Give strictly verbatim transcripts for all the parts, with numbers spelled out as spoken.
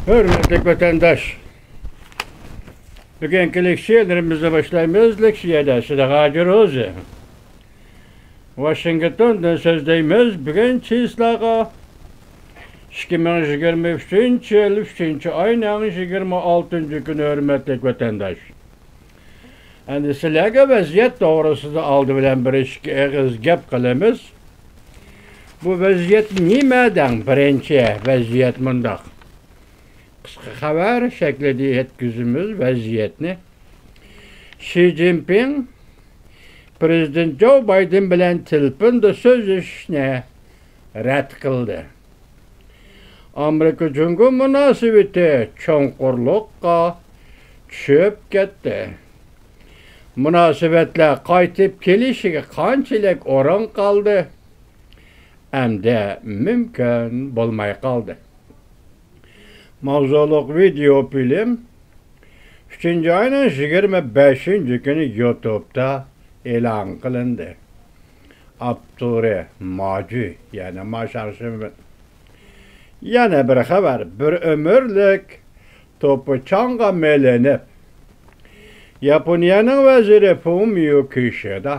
ھۆرمەتلىك ۋەتەنداش، بۈگۈنكى لېكسىيەلىرىمىزنى باشلايمىز. لېكسىيەدە سىدىق ھاجى روزى. ۋاشىنگتوندىن سۆزلەيمىز. بۈگۈن چىسلاغا ئىككى مىڭ يىگىرمە ئۈچىنچى يىل، ئۈچىنچى ئاينىڭ يىگىرمە ئالتىنچى كۈنى، ھۆرمەتلىك ۋەتەنداش. ئەمدى سىلەرگە ۋەزىيەت توغرىسىدا ئالدى بىلەن بىر ئىككى ئېغىز گەپ قىلىمىز. بۇ ۋەزىيەت نېمە دەڭ؟ بىرىنچى ۋەزىيەت مۇنداق. قىسقا خەۋەر شەكلىدە يەتكۈزىمىز ۋەزىيەتنى. شى جىنپىڭ پىرېزىدېنت جو بايدېن بىلەن تېلېفوندا سۆزلىشىشنى رەت قىلدى. ئامېرىكا جۇڭگو مۇناسىۋىتى چوڭقۇرلۇققا چۈشۈپ كەتتى. مۇناسىۋەتلەر قايتىپ كېلىشىگە قانچىلىك ئورۇن قالدى؟ ئەمدى مۇمكىن بولماي قالدى. ماۋزۇلۇق ۋىدېئو فىلىم ئۈچىنچى ئاينىڭ يىگىرمە بەشىنچى كۈنى يۇتۇبتا ئېلان قىلىندى. ئاپتورى ماجۈ، يەنى ما شاڭشىمىن. يەنە بىر خەۋەر، بىر ئۆمۈرلۈك توپا چاڭغا مېلىنىپ، ياپونىيەنىڭ ۋەزىرى فۇمىيو كىشىدا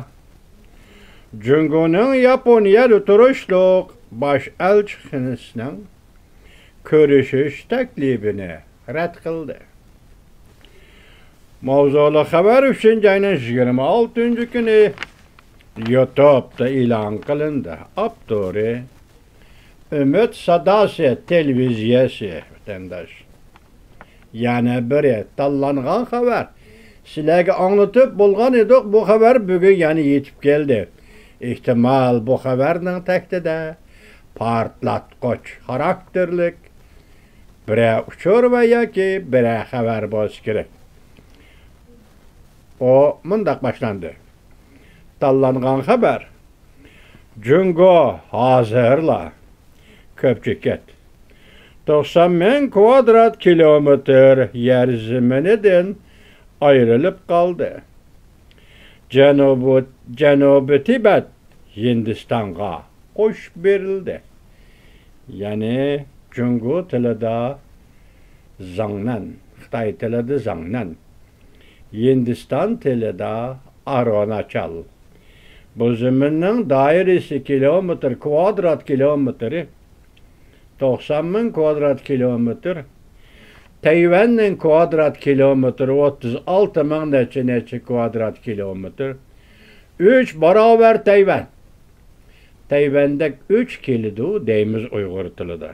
جۇڭگونىڭ ياپونىيەدە تۇرۇشلۇق باش ئەلچىخانىسىنىڭ كۆرۈشۈش تەكلىپىنى رەت قىلدى. ماۋزۇلۇق خەۋەر ئۈچىنچى ئاينىڭ يىگىرمە ئالتىنچى كۈنى يۇتۇبتا ئېلان قىلىندى. ئاپتورى ئۈمىد ساداسى تېلېۋىزىيەسى، ۋەتەنداش. يەنە بىرى تاللانغان خەۋەر. سىلەرگە ئاڭلىتىپ بولغان ئىدۇق، بۇ خەۋەر بۈگۈن يەنە يېتىپ كەلدى. ئېھتىمال، بۇ خەۋەرنىڭ تەكتىدە پارتلاتقۇچ خاراكتېرلىك بىرەر ئۇچۇر ۋە ياكى بىرەر خەۋەر بولسا كېرەك. ئۇ مۇنداق باشلاندى. تاللانغان خەۋەر. جۇڭگو ھازىرلا، كۆپچىكەت، توقسان مىڭ كۋادرات كىلومېتىر يەر زېمىنىدىن ئايرىلىپ قالدى. جەنۇبى، جەنۇبىي تىبەت ھىندىستانغا قوشۇپ بېرىلدى. يەنى جۇڭگو تىلىدا زاڭنەن، خىتاي تىلىدا زاڭنەن، ھىندىستان تىلىدا ئارۇناچال. بۇ زېمىننىڭ دائىرىسى كىلومېتىر، كۋادرات كىلومېتىرى توقسان مىڭ كۋادرات كىلومېتىر. تەيۋەننىڭ كۋادرات كىلومېتىرى ئوتتۇز ئالتە مىڭ نەچچە نەچچە كۋادرات كىلومېتىر. ئۈچ باراۋەر تەيۋەن. تەيۋەندەك ئۈچ كېلىدۇ دەيمىز ئۇيغۇر تىلىدا.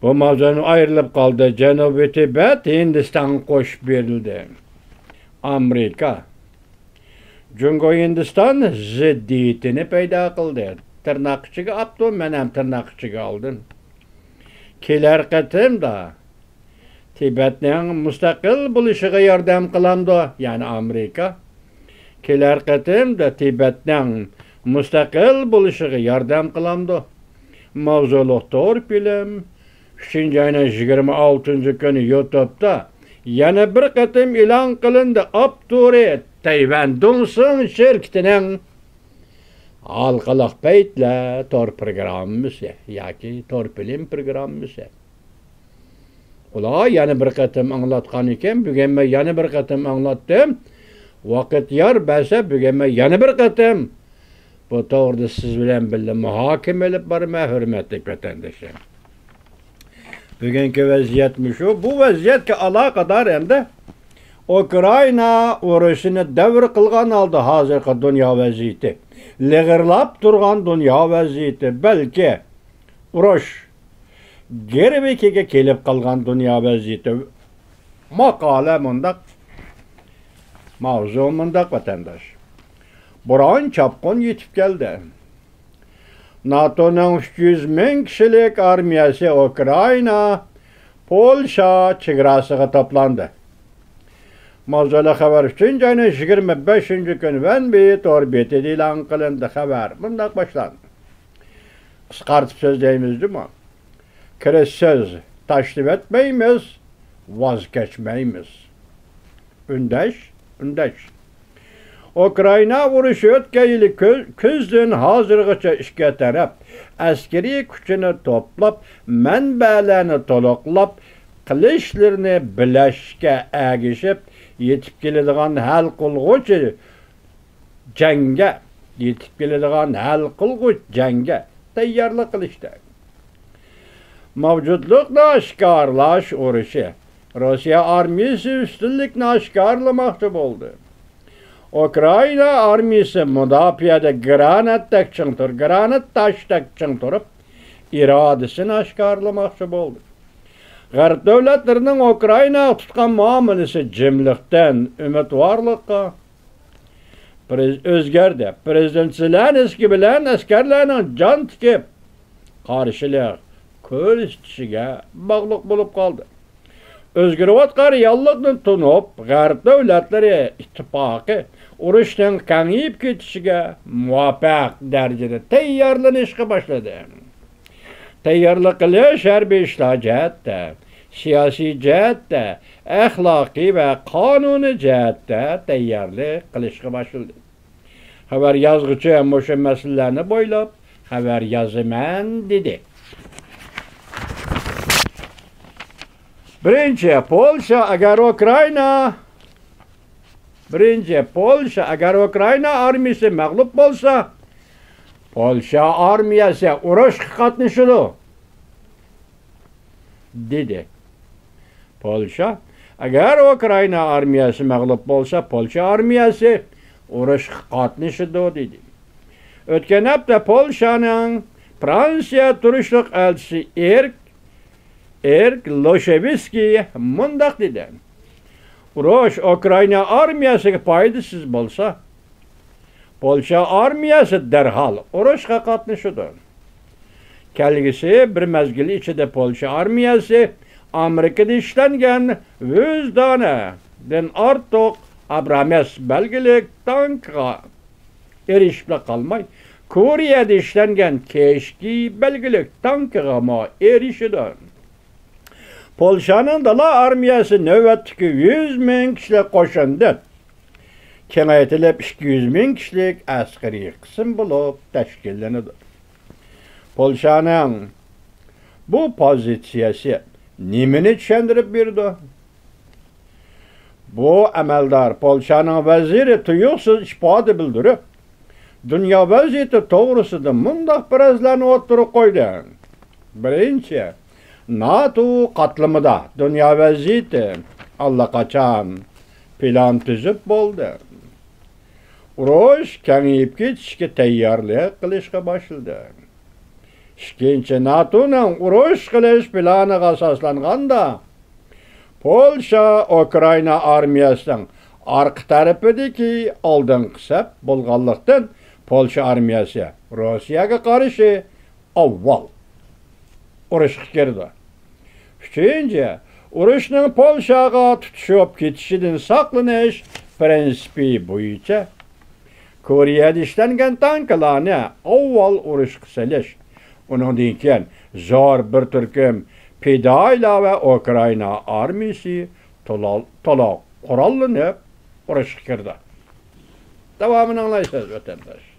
بۇ ماۋزۇدىن ئايرىلىپ قالدى. جەنۇبىي تىبەت ھىندىستانغا قوشۇپ بېرىلدى. ئامېرىكا جۇڭگو ھىندىستان زىددىيىتىنى پەيدا قىلدى. تىرناق ئىچىگە ئاپتۇ، مەن ھەم تىرناق ئىچىگە ئالدىم. كېلەر قېتىمدا تىبەتنىڭ مۇستەقىل بولۇشىغا ياردەم قىلامدۇ؟ يەنى ئامېرىكا. كېلەر قېتىمدا تىبەتنىڭ مۇستەقىل بولۇشىغا ياردەم قىلامدۇ؟ ماۋزۇلۇق تور فىلىم ئۈچىنچى ئاينىڭ يىگىرمە ئالتىنچى كۈنى يۇتۇبتا يەنە بىر قېتىم ئېلان قىلىندى. ئاپتورى تەيۋەن دۇڭسىڭ شىركىتىنىڭ ھالقىلىق پەيتلەر تور پروگراممىسى ياكى تور فىلىم پروگراممىسى. ئۇلار يەنە بىر قېتىم ئاڭلاتقان ئىكەن، بۈگۈن مەن يەنە بىر قېتىم ئاڭلاتتىم. ۋاقىت يار بەرسە، بۈگۈن مەن يەنە بىر قېتىم بۇ توغرىدا سىز بىلەن بىللە مۇھاكىمە ئېلىپ بارىمەن، ھۆرمەتلىك ۋەتەنداشلار. بۈگۈنكى ۋەزىيەت مۇشۇ. بۇ ۋەزىيەتكە ئالاقىدار ئەمدى ئۇكرائىنا ئۇرۇشىنى دەۋر قىلغان ھالدا ھازىرقى دۇنيا ۋەزىيىتى، لىغىرلاپ تۇرغان دۇنيا ۋەزىيىتى، بەلكى ئۇرۇش گىرۋىكىگە كېلىپ قالغان دۇنيا ۋەزىيىتى. ماقالە مۇنداق، ماۋزۇ مۇنداق، ۋەتەنداش. بوران چاپقۇن يېتىپ كەلدى. ناتونىڭ ئۈچ يۈز مىڭ كىشىلىك ئارمىيەسى ئۇكرائىنا، پولشا چېگراسىغا توپلاندى. ماۋزۇلۇق خەۋەر ئۈچىنچى ئاينىڭ يىگىرمە بەشىنچى كۈنى ۋەنبى تور بېتىدە ئېلان قىلىندى. خەۋەر مۇنداق باشلاندى. قىسقارتىپ سۆزلەيمىز جۇمۇ. كىرىش سۆز تاشلىۋەتمەيمىز، ۋاز كەچمەيمىز. ئۈندەش، ئۈندەش. ئۇكرائىنا ئۇرۇشى ئۆتكەن يىلى كۈ-، كۈزدىن ھازىرغىچە ئىككى تەرەپ ئەسكىرىي كۈچىنى توپلاپ، مەنبەلەرنى تولۇقلاپ، قىلىچلىرىنى بىرلەشكە ئەگىشىپ، يېتىپ كېلىدىغان ھەل قىلغۇچ جەڭگە، يېتىپ كېلىدىغان ھەل قىلغۇچ جەڭگە تەييارلىق قىلىشتا. مەۋجۇتلۇقنى ئاشكارىلاش ئۇرۇشى. روسىيە ئارمىيىسى ئۈستۈنلۈكنى ئاشكارىلىماقچى بولدى. ئۇكرائىنا ئارمىيىسى مۇداپىئەدە گراناتتەك چىڭ تۇر-، گرانات تاشتەك چىڭ تۇرۇپ، ئىرادىسىنى ئاشكارىلىماقچى بولدى. غەرب دۆلەتلىرىنىڭ ئۇكرائىناغا تۇتقان مۇئامىلىسى جىملىقتىن ئۈمىدۋارلىققا پرېز-، ئۆزگەردى. پرېزىدېنت زېلېنسكىي بىلەن ئەسكەرلەرنىڭ جان تىكىپ قارشىلىق كۆرسىتىشىگە باغلىق بولۇپ قالدى. ئۆزگىرىۋاتقان رېئاللىقنى تونۇپ، غەرب دۆلەتلىرى ئىتتىپاقى ئۇرۇشنىڭ كېڭىيىپ كېتىشىگە مۇۋاپىق دەرىجىدە تەييارلىنىشقا باشلىدى. تەييارلىق قىلىش ھەربىي ئىشلار جەھەتتە، سىياسىي جەھەتتە، ئەخلاقىي ۋە قانۇنىي جەھەتتە تەييارلىق قىلىشقا باشلىدى. خەۋەر يازغۇچى مۇشۇ مەسىلىلەرنى بويلاپ خەۋەر يازىمەن، دېدى. بىرىنچى، پولشا ئەگەر ئۇكرائىنا، بىرىنچى، پولشا ئەگەر ئۇكرائىنا ئارمىيىسى مەغلۇپ بولسا، پولشا ئارمىيەسى ئۇرۇشقا قاتنىشىدۇ، دېدى. پولشا، ئەگەر ئۇكرائىنا ئارمىيەسى مەغلۇپ بولسا، پولشا ئارمىيەسى ئۇرۇشقا قاتنىشىدۇ، دېدى. ئۆتكەن ھەپتە پولشانىڭ فرانسىيە تۇرۇشلۇق ئەلچىسى ئېرك، ئېرك لوشېۋسكىي مۇنداق دېدى: «ئۇرۇش ئۇكرائىنا ئارمىيەسىگە پايدىسىز بولسا، پولشا ئارمىيەسى دەرھال ئۇرۇشقا قاتنىشىدۇ. كەلگۈسى بىر مەزگىل ئىچىدە پولشا ئارمىيەسى ئامېرىكىدا ئىشلەنگەن يۈز دانەدىن ئارتۇق ئابرامس بەلگىلىك تانكىغا ئېرىشىپلا قالماي، كورېيەدە ئىشلەنگەن كېشكى بەلگىلىك تانكىغىمۇ ئېرىشىدۇ.» پولشانىڭ دالا ئارمىيەسى نۆۋەتتىكى يۈز مىڭ كىشىلىك قوشۇندىن كېڭەيتىلىپ، ئىككى يۈز مىڭ كىشىلىك ئەسكىرىي قىسىم بولۇپ تەشكىللىنىدۇ. پولشانىڭ بۇ پوزىتسىيەسى نېمىنى چۈشەندۈرۈپ بېرىدۇ؟ بۇ ئەمەلدار پولشانىڭ ۋەزىرى تۇيۇقسىز ئىپادە بىلدۈرۈپ، دۇنيا ۋەزىيىتى توغرىسىدا مۇنداق پەرەزلەرنى ئوتتۇرىغا قويدى. بىرىنچى، ناتو قاتلىمىدا دۇنيا ۋەزىيىتى ئاللىقاچان پىلان تۈزۈپ بولدى. ئۇرۇش كېڭىيىپ كېتىشكە تەييارلىق قىلىشقا باشلىدى. ئىككىنچى، ناتونىڭ ئۇرۇش قىلىش پىلانىغا ئاساسلانغاندا، پولشا ئۇكرائىنا ئارمىيەسىنىڭ ئارقا تەرىپىدىكى ئالدىنقى سەپ بولغانلىقتىن، پولشا ئارمىيەسى روسىيەگە قارشى ئاۋۋال ئۇرۇشقا كىرىدۇ. ئۈچىنچى، ئۇرۇشنىڭ پولشاغا تۇتىشىپ كېتىشىدىن ساقلىنىش پىرىنسىپى بويىچە، كورېيەدە ئىشلەنگەن تانكىلارنى ئاۋۋال ئۇرۇشقا سېلىش، ئۇنىڭدىن كېيىن زور بىر تۈركۈم پىدائىيلار ۋە ئۇكرائىنا ئارمىيىسى تولا، تولا قوراللىنىپ ئۇرۇشقا كىرىدۇ. داۋامىنى ئاڭلايسىز، ۋەتەنداش.